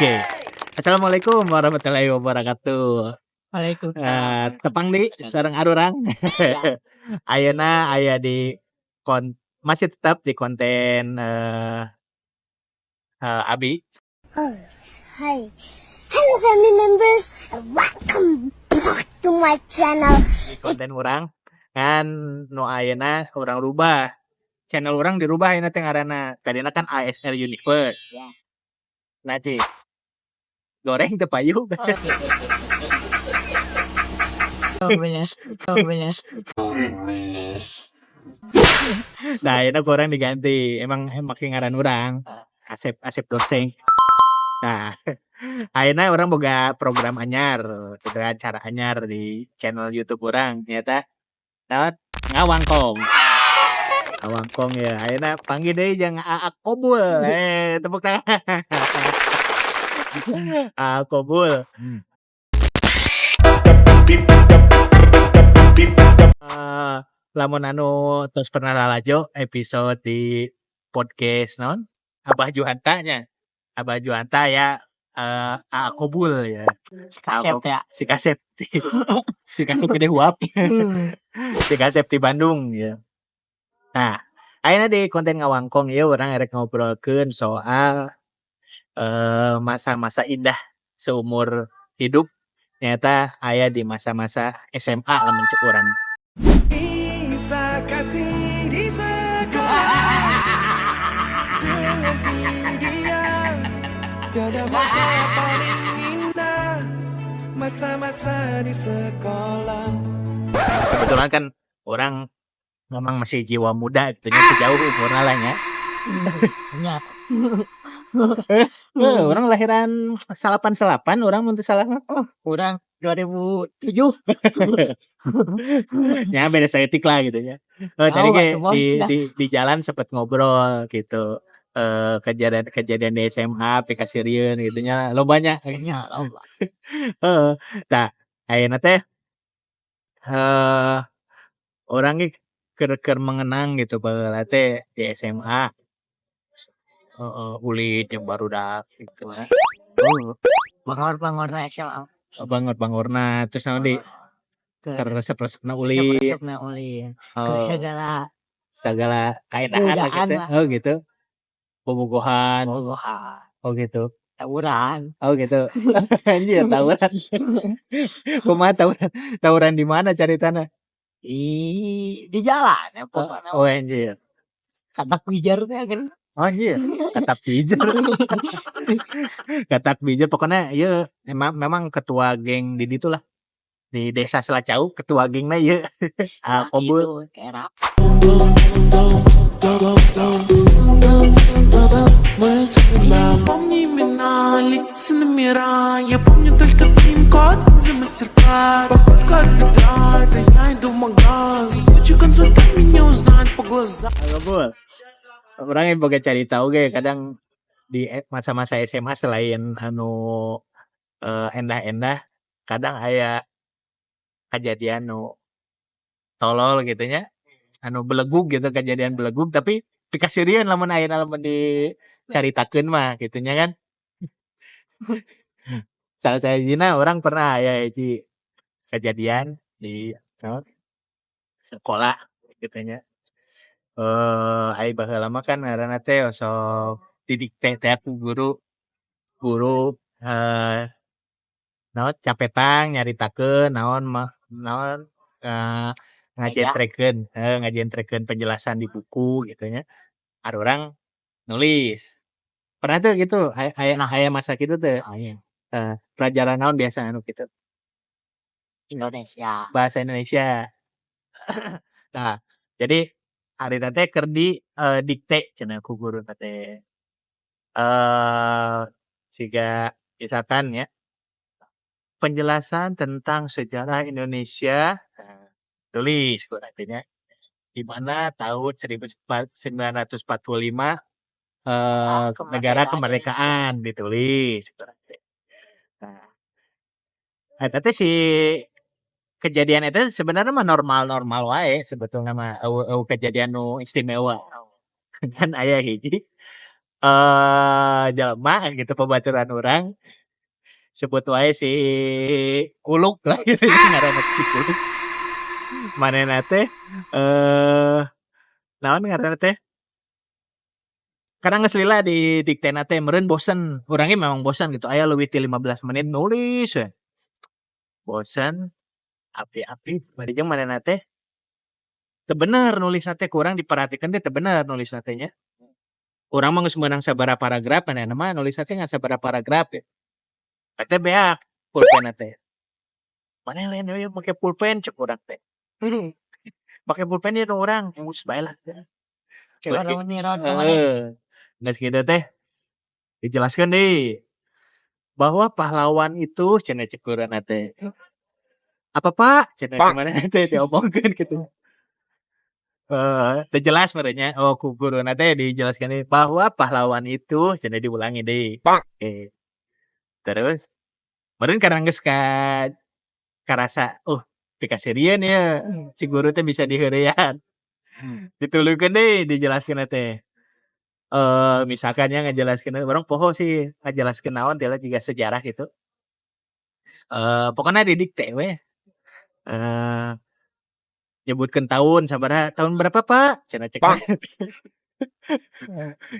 Oke. Assalamualaikum warahmatullahi wabarakatuh. Waalaikumsalam. Tepang deui sareng arurang. Ayeuna aya di masih tetap di konten Abi. Oh, hi. Hello, family members, and welcome back to my channel. Di konten urang kan nu ayeuna urang rubah. Channel urang dirubah ayeuna teh ngaranna. Tadina kan ASR Universe. Ya. Nah, Ci. Goreng teu payu. Oh, bener. Oh, bener. Nah, ayeuna ku urang diganti. Emang make ngaran urang. Asep Asep Doseng. Nah, ayeuna urang boga program anyar, gitu kan, cara anyar di channel YouTube urang nyaeta naon? Ngawangkong. Ngawangkong ya. Ayeuna panggih deui jeung Aa Kobul. Eh, tepuk tangan. Aa Kobul. Lamun anu tos pernah lalajo episode di podcast naon? Abah Juhanta nya. Abah Juhanta ya, Aa Kobul ya. Si Kasep ya. Si Kasep. Si Kasep gede huap. Si Kasep di Bandung ya. Nah, ayeuna di konten Ngawangkong ieu urang erek ngobrolkeun soal masa-masa indah seumur hidup, nyaeta aya di masa-masa SMA lamun cek urang. Kisah kasih di sekolah dengan si dia. Tiada masa paling indah, masa-masa di sekolah. Kebetulan kan urang memang masih jiwa muda gitu nya, teu jauh umurna lah nya. Nya. Urang lahiran 99 urang mun teu salah mah. Oh, urang 2007. Ya, beda saeutik lah gitu ya. Oh, tadi Jauh ge atuh, Bos, di dah. di jalan sempet ngobrol gitu. Kejadian-kejadian di SMA pikasirieun gitu nya, loba nya. Nya, loba. Heeh. Tah, ayeuna teh urang ge keur keur mengenang gitu baheula teh di SMA. Heeh, ulin jeung barudak gitu lah. Heeh. Bangor-bangorna SMA. Bangor-bangorna, terus naon deui? Keur Keur resep-resepna ulin. Resep-resepna ulin. Keur Oh. sagala Sagala kaendahan lah godaan gitu. lah. Oh, gitu. Bobogohan. Bobogohan. Oh, gitu. Tawuran. Oh, gitu. Anjir, tawuran. Kumaha tawuran? Tawuran di mana caritana? Di jalan ya Oh, pokokna. oh anjir. Katak pijar teh kan. Anjir, katak pijar. Katak pijar pokoknya ieu memang ketua geng di ditu lah. Di Desa Selacau ketua gengna ieu. Ah, Kobul. Gitu, era. Помни имена, лица, номера. Я помню только пин-код за мастер-класс. Походка от бедра, это я иду в магаз. Лучший консультант меня узнает по глазам. Kobul. Urang yang boga carita oge kadang di masa-masa SMA, selain anu endah-endah, kadang aya kejadian nu tolol gitu nya, anu belegug gitu, kejadian belegug tapi pikasirieun lamun ayeuna lamun dicaritakeun mah gitu nya kan. Salah sahijina urang pernah aya hiji kejadian di naon, sekolah gitu nya. Ai baheula mah kan ngaranna teh sok didikte teh ku guru. Guru naon, capetang nyaritakeun naon mah naon, ngajentrekeun, heuh, ngajentrekeun penjelasan di buku gitu nya. Arurang nulis. Pernah teu gitu aya aya aya masa kitu teu? Aya. Heeh, pelajaran naon biasa anu kitu? Indonesia. Bahasa Indonesia. Nah, jadi harita teh keur di dikte cenah ku guruna teh. Siga misalkan ya, penjelasan tentang sejarah Indonesia, nah, tulis ku urang teh nya, di mana tahun 1945 negara kemerdekaan. Kemerdekaan ditulis ku urang teh. Nah, eta teh si kejadian eta sebenarnya mah normal-normal wae sebetulna mah, euweuh euweuh kejadian nu istimewa. Kan aya hiji Jelema gitu, babaturan urang, sebut wae si Kuluk lah gitu, ngaranna si Kuluk. Manehna teh naon ngaranna teh, karena geus lila di diktena teh meureun bosen, urang ge memang bosen gitu, aya leuwih ti 15 menit nulis we. Bosen, api-api bari jeung manehna teh teu bener nulisna teh, ku urang diperhatikeun teh teu bener nulisna teh nya. Urang mah geus meunang sabaraha paragraf, manehna mah nulisna teh ngan sabaraha paragraf ge. Eta beak pulpenna teh. "Maneh lain ieu make pulpen," cek urang teh. "Make pulpen ieu nu urang," geus bae lah. Heeh, geus kitu teh dijelaskeun deui, bahwa pahlawan itu cenah cek guruna teh. "Apa, Pak?" cenah manehna teh diomongkeun kitu. Teu jelas meureun nya, oh ku guruna teh dijelaskeun deui, bahwa pahlawan itu cenah, diulangi deui. Oke. Terus meureun karena geus karasa, "Oh, pikaseurieun ieu si guru teh bisa diheureuyan." Dituluykeun deui dijelaskeunna teh. Misalkan nya ngajelaskeun, urang poho sih ngajelaskeun naon teh jiga sejarah gitu. Pokona didikte we. Nyebutkeun taun sabaraha, "Tahun berapa, Pak?" cenah cek.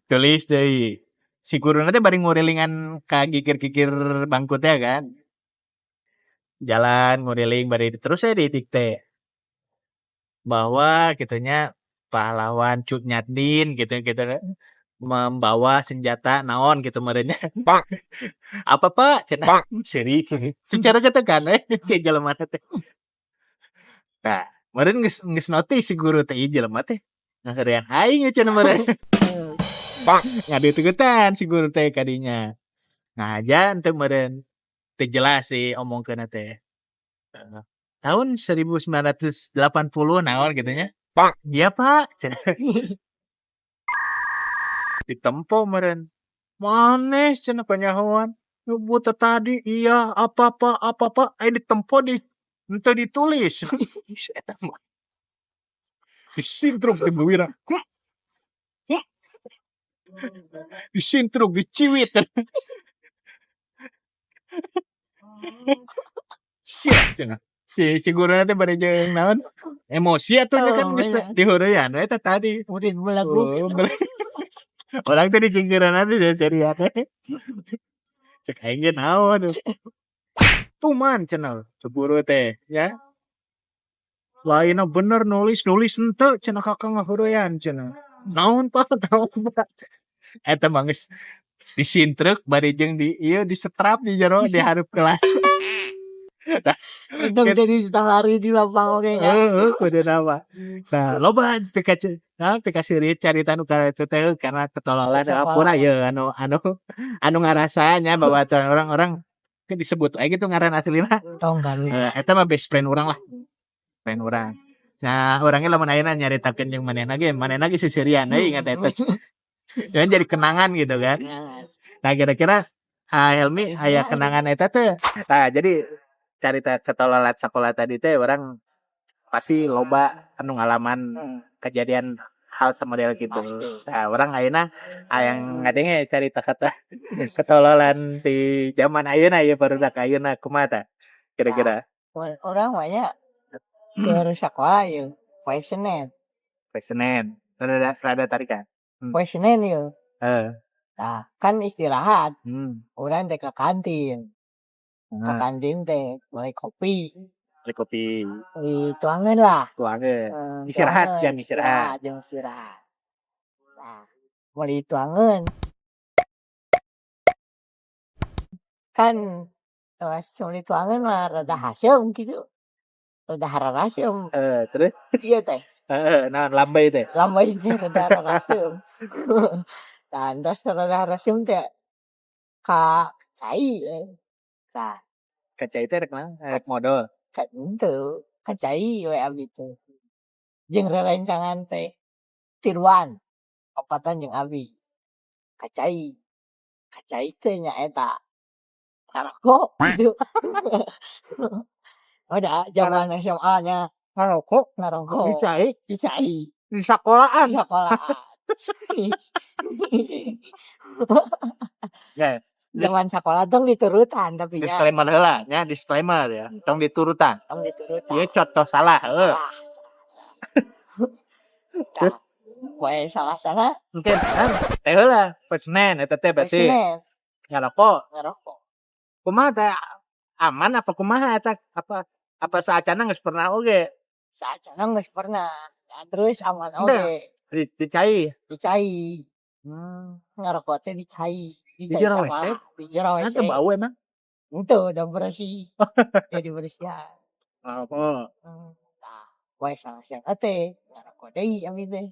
Tulis deui. Si guruna teh bari ngurilingan ka gigir-gigir bangku teh kan. Jalan nguriling bari terus we didikte. Bahwa kitu nya, pahlawan Cut Nyak Dien gitu gitu membawa senjata naon gitu meureun nya. "Apa, Pak?" cenah. Seuri secara kan we si jelema teh. Nah, meureun geus notice si guru teh, "Ieu jelema teh ngaheureyan aing ieu," cenah meureun. Ngadeukeut-deuketan si guru teh ka dinya. Ngahaja teu meureun, teu jelas diomongkeunna teh. Heeh. Tahun 1980 naon kitu nya. "Iya, Pak," cenah. Ditempo meureun. "Maneh," cenah, "kanyahoan nyebut tadi iya apa Pak, apa Pak," aya ditempo di henteu ditulis. Eta mah. Disintruk teh beuwirna. Disintruk, diciwit. "Sia," cenah. Si guruna teh bari jeung naon, emosi atuh nya kan geus diheureyan we teh tadi. Murid belagu. Oh, urang teh digigireunna teh ceria teh. Cek aing ge naon. "Tuman," cenah cek guru teh nya. "Lainna bener nulis, nulis henteu," cenah, "kakak ngaheureyan," cenah. "Naon, Pak, naon, Pak?" Eta mah geus disintreuk bari jeung di ieu, disetrap di jero, di hareup kelas. Untung jadi lari di lapang oge nya. Heeh, kuduna mah. Nah, loba naon, pikaseurieun carita nu kitu teh karena ketololan. Hampura ieu anu ngarasa nya babaturan urang-urang ke disebut we gitu ngaran aslina. Tong karunya. Eta mah best friend urang lah. Friend urang. Nah, urang ge lamun ayeuna nyaritakeun jeung manehna ge, manehna ge seuseurian we ingat eta. Cuman jadi kenangan gitu kan. Nah, kira-kira Helmi aya kenangan eta teu? Tah, jadi carita ketololan sakola tadi teh urang pasti loba anu ngalaman kejadian hal samodel kitu. Pasti. Nah, urang ayeuna hayang ngadenge carita kata ketololan di zaman ayeuna ieu, barudak ayeuna kumaha tah kira-kira? Urang mah nya keur sakola ieu poe Senen. Poe Senen, rada rada tarikan. Poe Senen ieu. Tah, kan istirahat. Urang teh ka kantin. Ka kantin teh meuli kopi. Beli kopi. Beli tuangan lah. Tuangan. Heeh, Istirahat, tuangan, jam istirahat. Jam istirahat. Nah, meuli tuangan. Kan pas meuli tuangan mah rada haseum kitu. Rada hararaseum. Terus? Ieu teh. Heeh, naon lambey teh? Lambey teh rada hararaseum. Tah, entos rada hararaseum teh ka cai we. Tah. Ka cai teh rek naon? Rek modol? Ka henteu, ka cai we abdi teh. Jeung rerencangan teh tiluan, opatan jeung abi. Ka cai. Ka cai teh nyaeta ngarokok kitu. Oh, da jaman SMA nya. Ngarokok? Ngarokok. Di cai? Di cai. Di sakolaan? Di sakolaan. Ya. Zaman sakola tong diturutan tapi nya. Disclaimer heula nya, disclaimer ya, tong diturutan. Tong diturutan. Ieu contoh salah heuh. Salah. Tah, poe salasana. Engke kan teh heula poe Senen eta teh Poe berarti. Senen. Ngarokok. Ngarokok. Kumaha teh, aman apa kumaha eta, apa apa saacana geus pernah oge? Saacana geus pernah. Nah, terus aman Henteu. Oge. Di cai. Di cai. Ngarokok teh di cai. Di Di cai jero WC? sakola, di jero Nah, WC. teu bau emang? Henteu, da bersih. Jadi bersihan. Ngarokok. Tah, poe salasana teh ngarokok deui abi teh.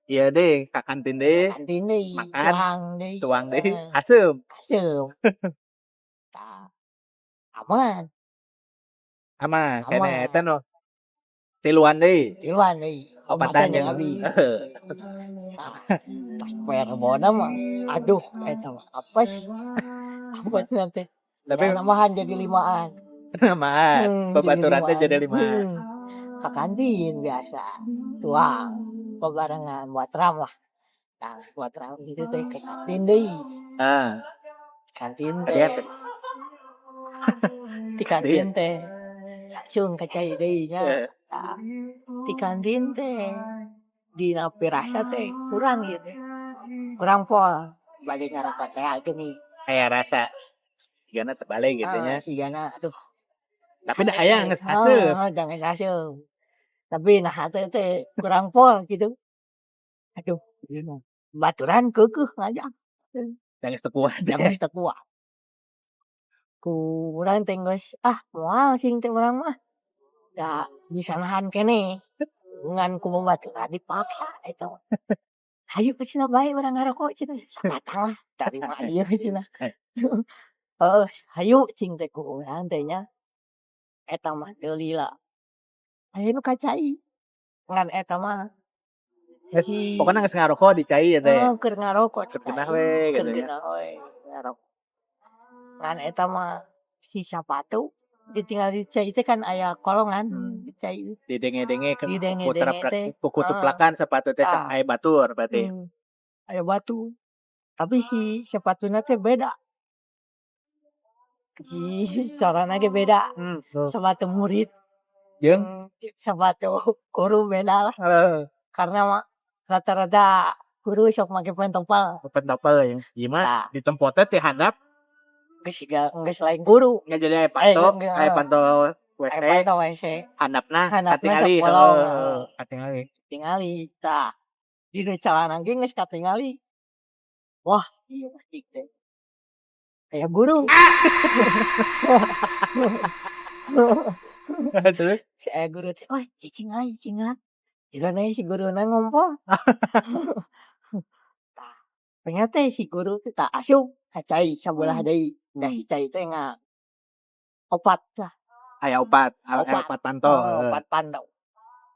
Ieu deui, ka kantin deui. Ka kantin deui, Makan. Tuang deui. Tuang deui, Heeh. Aseup. Aseup. Tah, aman. Aman keneh Aman. eta nu tiluan deui. Tiluan deui, Opatan obatan jeung jeung abi. Heeh. Tah, pas poe Rebona mah, aduh, eta mah apes. Apesna teh. Tapi Ya, nambahan jadi limaan. Nambahan, Jadi babaturan teh limaan. jadi limaan. Ka kantin biasa, tuang bebarengan buat ram lah. Tah, buat ram gitu teh ke kantin deui. Kantin Kadieu teh. teh. Di kantin teh langsung ka cai deui nya. Tah, di kantin teh dina pirasa teh kurang ieu teh. Kurang pol bade ngarokok teh geuning. Aya rasa sigana terbalik gitu nya. Heeh, sigana aduh. Tapi da hayang geus haseup. Heeh, da geus haseup. Tapi naha teh teh kurang pol gitu. Aduh, baturan keukeuh ngajak. Da geus teu kuat. Da geus teu kuat. Ku urang teh geus, ah, moal cing teh urang mah. Da bisa nahan keneh. Ngan ku babaturan dipaksa eta mah. Hayu cenah bae urang ngarokok cenah, sabatang lah dari mah ieu cenah. Heeh, hayu cing teh ku urang teh nya. Eta mah teu lila. Aya nu ka cai. Ngan eta mah Geus si pokona geus ngarokok di cai ieu teh. Heeh, keur ngarokok di Keur geunah cai. We Keur gitu nya. geunah we ngarokok. Ngan eta mah si sapatu ditinggal di cai teh kan aya kolongan di cai. Didenge-denge ke Didenge-denge teh. ku kutuplakan sepatu teh Tah. aya batur berarti. Aya batu. Tapi si sepatuna teh beda. Si sorana ge beda. Sepatu murid Jeung sepatu guru beda lah. Karena mah rata-rata guru sok make pantopel. Pantopel ya. Ieu mah Tah. di tempo teh ti handap Geus siga geus lain guru. Nya jadi aya panto, Eh, aya panto WC. Aya panto WC. Handapna Handapna katingali sok bolong, heuh, heeh. Katingali. Tingali tah. Dina calana ge geus katingali. Wah, ieu mah cik teh. Aya guru. Terus? Si aya guru teh, "Wah, cicing we, cicing we." Jigana si guruna ngompol. Tah, ternyata si guru teh tah asup ka cai sabelah deui. Da si cai teh nga opat lah. Aya opat, aya Opat. opat panto, Heeh, heeh. opat panto.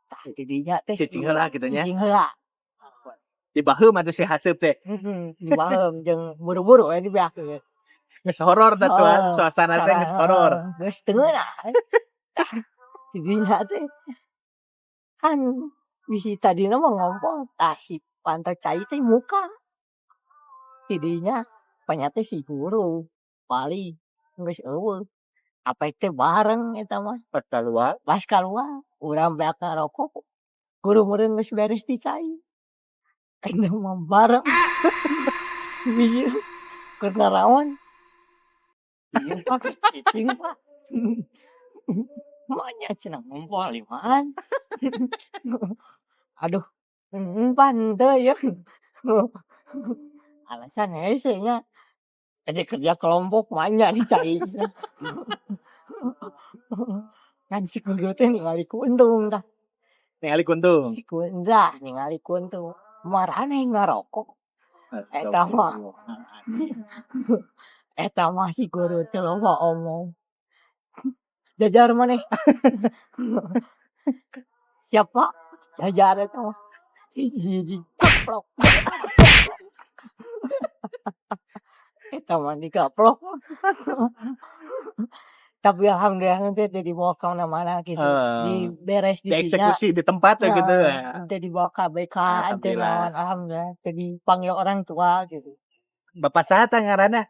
Tah di dinya teh Cicing heula kitu nya. Cicing heula. Dibaheum atuh si haseup teh. Heeh, dibaheum jeung buru-buru we dibeakeun. Geus horor tah suasana teh geus horor. Geus teu ngeunah. Tah, di dinya teh kan bisi tadina mah ngompol, tah si panto cai teh muka. Di dinya ternyata si guru balik geus euweuh. Apek teh bareng eta mah. Pas kaluar? Pas kaluar urang beak ngarokok, guru meureun geus beres ti cai. Eta mah bareng. Ieu keur naraon. Ieu Pak cicing, Pak. Maenya cenah ngompol limaan. Aduh, heueuh pan henteu ieu. Alasan hese nya. Jadi kerja kelompok maenya di cai cenah. Kan si guru teh ningali kuntung tah. Ningali kuntung. Si tah ningali kuntung. Maraneh ngarokok. Eta mah. Eta mah si guru teh loba omong. Jajar maneh. Siap, Pak. Jajar eta mah. Hiji-hiji gaplok. Eta mah digaplok. Tapi alhamdulillah teh teu dibawa ka mana-mana gitu. Diberes di dinya. Dieksekusi di tempat we gitu ya. Teu dibawa ka BK, teu Alhamdulillah. Naon, alhamdulillah teu dipanggil orang tua gitu. Bapak saha tah ngaranna?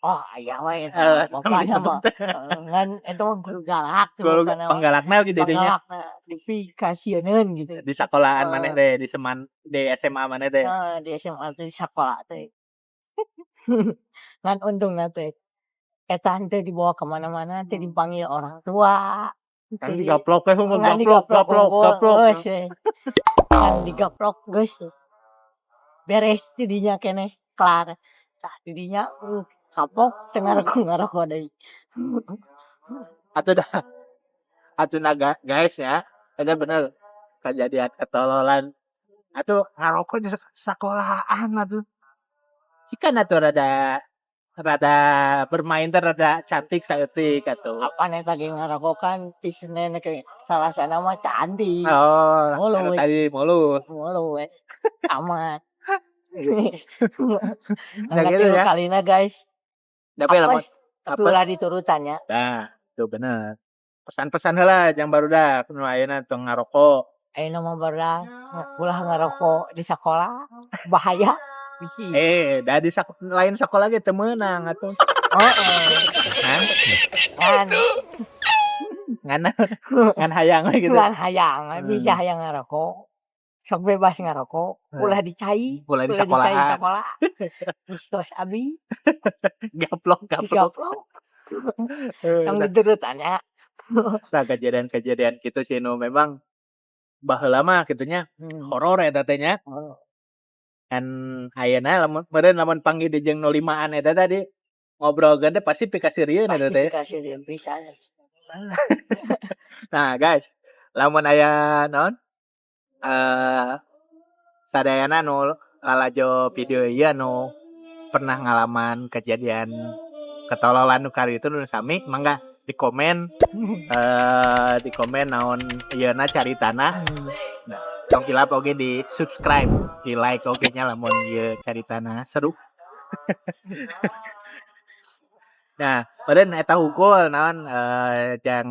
Oh, aya we eta Tong bapakna disebut mah. teh. Heeh, ngan eta mah guru galak Guru bapakna mah. panggalakna gitu dinya. Panggalakna dipikasieuneun gitu. Di sakolahan maneh teh, di seman di SMA maneh teh. Heeh, di SMA teh, di sakola teh. Ngan untungna teh eta henteu dibawa ka mana-mana, teu dipanggil orang tua. Kan Teu digaplok we mah, ngan gaplok digaplok gaplok hungkul gaplok. Geus we. Ngan digaplok geus we. Beres ti dinya keneh kelar. Tah, ti dinya kapok teu ngaroko-ngaroko deui. Atuh dah atuh na guys ya, eta bener kejadian ketololan. Atuh ngaroko di sakolahan atuh. Cikan atuh rada rada bermain teh rada cantik saeutik atuh. Apan eta ge ngaroko kan ti Senen ke Salasana mah cantik. Oh, Mulus. anu tadi mulus. Mulus, aman. Nah, Ngan gitu tilu ya. kalina, guys. Tapi lamun Apes, tapi apa ulah diturutan nya. Nah, itu bener. Pesan-pesan heula jang barudak nu ayeuna tong ngaroko. Ayeuna mah barudak ulah ngaroko di sakola, bahaya bisi. Eh, da di lain sakola ge teu meunang atuh. Heeh. Hah? Ngan Ngan ngan hayang we gitu. Ngan hayang bisa hayang ngaroko. Sok bebas ngaroko, ulah dicai, Ulah di ulah dicai sakolahan. Sakola. Geus tos abi. Gaplok gaplok. Digaplok. Tong diturutan nya. Nah, kejadian-kejadian kitu sih nu memang baheula mah kitu nya, horor eta teh nya. Oh. Kan ayeuna lamun meureun lamun panggih deui jeung nu limaan eta tadi ngobrolkeun teh pasti pikaseurieun eta Pasti teh. Pikaseurieun pisan. Nah, guys, lamun aya naon, sadayana nu lalajo video ieu anu pernah ngalaman kejadian ketololan nu kitu nu sami, mangga di komen naon ieuna caritana. Nah, tong hilap oge di subscribe, di like oge nya lamun ieu caritana seru. Nah, meureun eta hungkul naon jang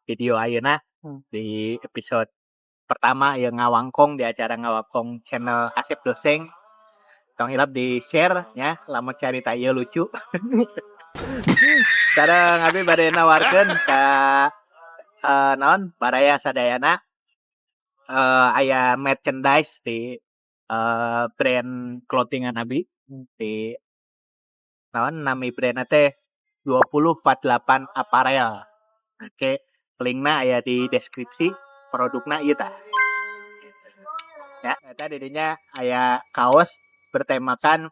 video ayeuna di episode pertama ieu ngawangkong di acara Ngawangkong channel Asep Doseng. Tong hilap di share nya lamun carita ieu lucu. Sareng abi bade nawarkeun ka naon, baraya sadayana, aya merchandise di brand clothingan abi di naon nami brandna teh 2048 Apparel. Oke, linkna aya di deskripsi, produkna ieu tah. Ya, eta di dinya aya kaos bertemakan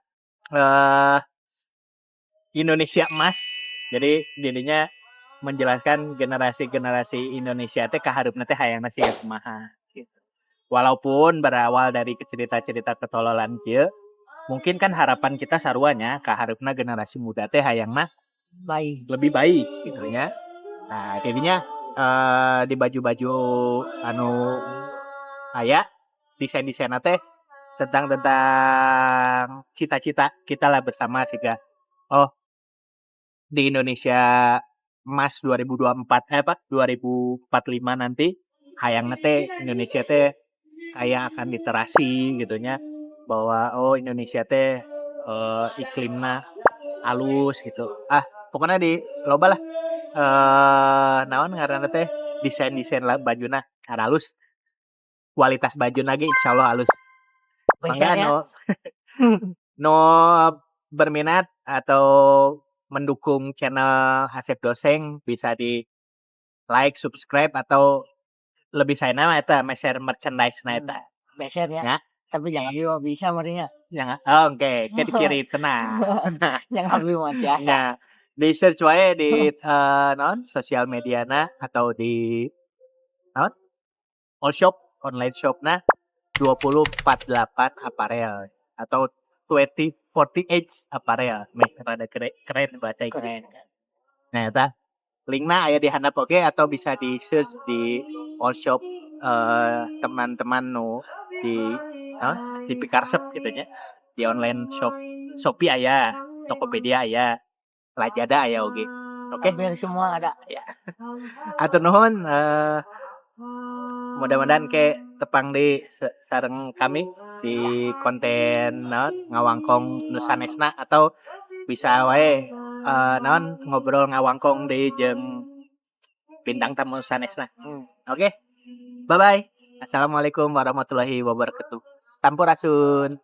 Indonesia Emas. Jadi di dinya menjelaskan generasi-generasi Indonesia teh kahareupna teh hayangna siga kumaha gitu. Walaupun berawal dari cerita-cerita ketololan kieu, mungkin kan harapan kita sarua nya kahareupna generasi muda teh hayangna Baik. Lebih baik gitu nya. Nah, jadinya di baju-baju anu aya desain-desainna teh tentang tentang cita-cita kita lah bersama siga oh di Indonesia Emas 2024, eh, apa, 2045 nanti hayangna teh Indonesia teh kaya akan literasi gitu nya, bahwa oh Indonesia teh iklimna alus gitu. Ah, pokoknya di loba lah naon ngaranna teh, desain-desain lah bajuna halus, kualitas bajuna ge insyaallah halus. Mangga Besarnya. Nu nu berminat atau mendukung channel Asep Doseng bisa di like, subscribe, atau lebih saena mah eta meser merchandise na eta. Beser ya. Ya. Tapi jangan juga bisa meureun nya. Jangan, oh, oke, ke dikirim tenang. Jangan abi mah tiasa. Nah, di search wae di naon, sosial mediana atau di naon, all shop, online shopna 2048 Apparel atau 2048 Apparel, meh rada keren, keren baca Inggris. Keren. Nah, eta linkna aya di handap oge atau bisa di search di all shop teman-teman nu di naon, di Pikarsep gitu nya, di online shop Shopee aya, Tokopedia aya, Lazada aya oge. Oke. Hampir semua ada. Hatur nuhun, mudah-mudahan ke tepang di sareng kami di konten naon, ngawangkong nu sanesna, atau bisa wae naon, ngobrol ngawangkong deui jeung bintang tamu sanesna. Oke. Bye bye. Assalamualaikum warahmatullahi wabarakatuh. Sampurasun.